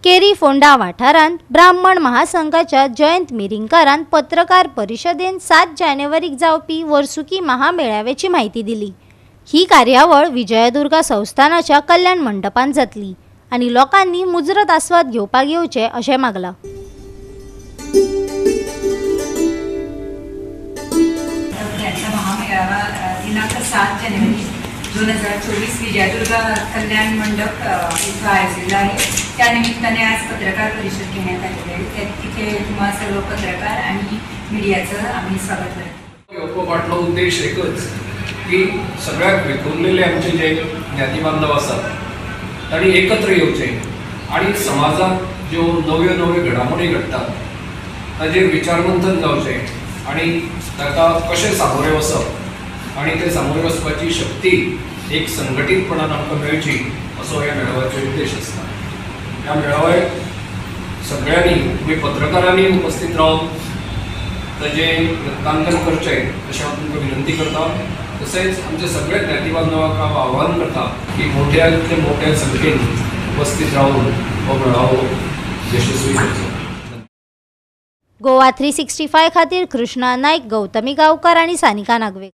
केरी फोंडा वाठारांत ब्राह्मण महासंघाच्या जयंत मिरिंगकारान पत्रकार परिशदेन 7 जानेवारीक जावपी वर्सुकी महामेळाव्याची म्हायती दिली. ही कार्यावळ विजयदुर्गा संस्थानाच्या कल्याण मंडपान जातली आनी लोकांनी मुजरत आस्वाद घेवपाक येवचे अशें मागलां. महामेळावा दिनांक 7 जानेवारी 2024 विजयदुर्गा कल्याण मंडप इथं आयोजलेला आहे. त्यानिमित्ताने आज पत्रकार परिषद घेण्यात आलेली आहे. तिथे तुम्हा सर्व पत्रकार आणि मीडियाचं आम्ही स्वागत करतो. फाटलो उद्देश एकच की सगळ्याक विखुरलेले आमचे जे ज्ञाती बांधव आसात तांणी एकत्र येवचे आणि समाजात ज्यो नव्यो नव्यो घडामोडी घडटात ताजेर विचारमंथन जावचें आणि ताका कशें सामोरें वचप आणि ते सामोरें वचपाची शक्ती एक संघटीतपणान आमकां मेळची असो ह्या मेळाव्याचो उद्देश आसता. ह्या मेळाव्याक सगळ्यांनी तुमी पत्रकारांनी उपस्थित रावन ताजें वृत्तांकन करचें अशें हांव तुमकां विनंती करता. तसेच आमचे सगळे ज्ञाती बांधवांक हांव आव्हान करता की मोठ्यांतले मोठ्या संख्येन उपस्थित रावन हो मेळावो यशस्वी करचो. गोवा 365 खातीर कृष्णा नाईक, गौतमी गावकर आणि सानिका नागवे.